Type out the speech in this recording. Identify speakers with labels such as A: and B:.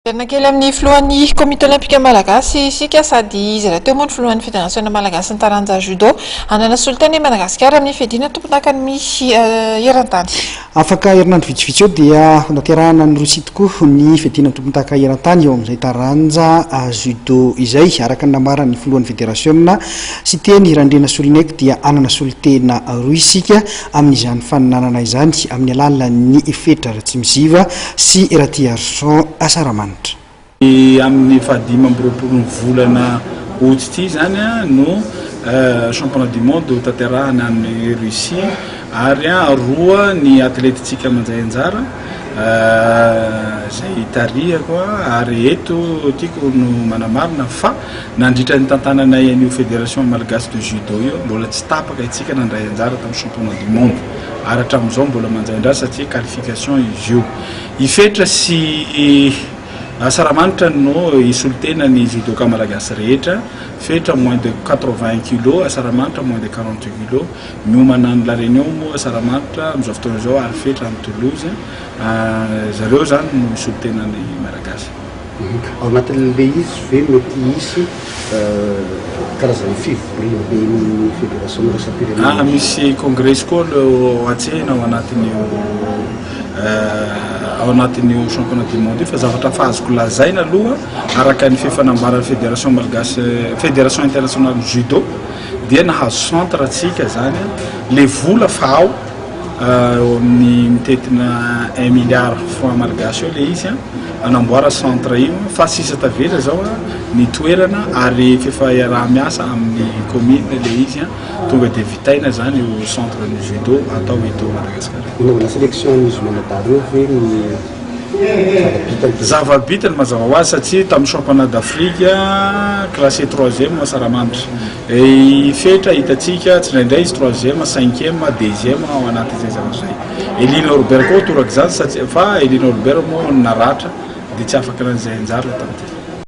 A: Miverina kely amin'ny filohan'ny Komity Olympika Malagasy isika sady izy rahateo moa ny filohan'ny Federasiona Malagasin'ny taranja Judo. Hanana solontena i Madagasikara amin'ny fiadiana tompondakan'ny eran-tany.
B: Afaka herinandro vitsivitsy eo dia hotanterahina any Rosia tokoa ny fiadiana tompondaka eran-tany eo amin'izay taranja Judo izay. Araka ny nambaran'ny filohan'ny Federasiona Siteny Randrianasoloniaiko dia hanana solontena roa isika amin'izany faninanana izany amin'ny alalan'ny Fetra Ratsimiziva sy Ratiarison Asaramanitra.
C: Amin'ny fahadimy amby roapolo ny volana août ity izany no championnat du monde ho tanterahana any Russie ary roa ny atletintsika mandray anjara izay tarihako ary eto tiako no manamarina fa nandritra ny tantananay an'io fédération malgache de judo io mbola tsy tapaka isika nandray anjara tamin'ny championnat du monde ary hatramin'izao mbola mandray anjara satria qualification izy io. I Fetra sy Asaramanitra no hisolotena ny judoka malagasy rehetra, Fetra moins de 81 kilos, Asaramanitra moins de 48 kilos. Miomana any La Réunion moa Asaramanitra amin'izao fotoana izao ary Fetra any Toulouse. Zareo izany no hisolotena ny Malagasy.
D: Ao anatin'ilay izy ve mety hisy karazana fivoriamben'ny federasiona iraisam-pirenena?
C: Misy congrès koa aloha hatsehina ao anatin'io ao anatin'io championnat du monde io fa zavatra fa azoko lazaina aloha araka ny fifanambaran'ny fédération malgache, fédération internationale judo dia nahazo centre atsika zany le vola fa ao eo amin'ny mitentina 1 milliard franc malgache eo le izy anamboara centre io fa sisa tavela zao ny toerana ary fefa iaraha-miasa amin'ny commune le izy tonga de vitaina zany io centre ny judo atao eto Madagasikara.
D: Nanaovana sélection izy manadary eo ve ny zava-bitany?
C: Zava-bitany mazava ho azy satria tamin'ny championnat d'Afrique classé troisième Asaramanitra. I Fetra hitantsika tsindraindray izy troisième, cinquième, deuxième ao anatin'izay zavatra zay. Elie Norbert koa torak'izany satria fa Elie Norbert moa naratra de tsy afaka nan'izay anjara tamin'ity.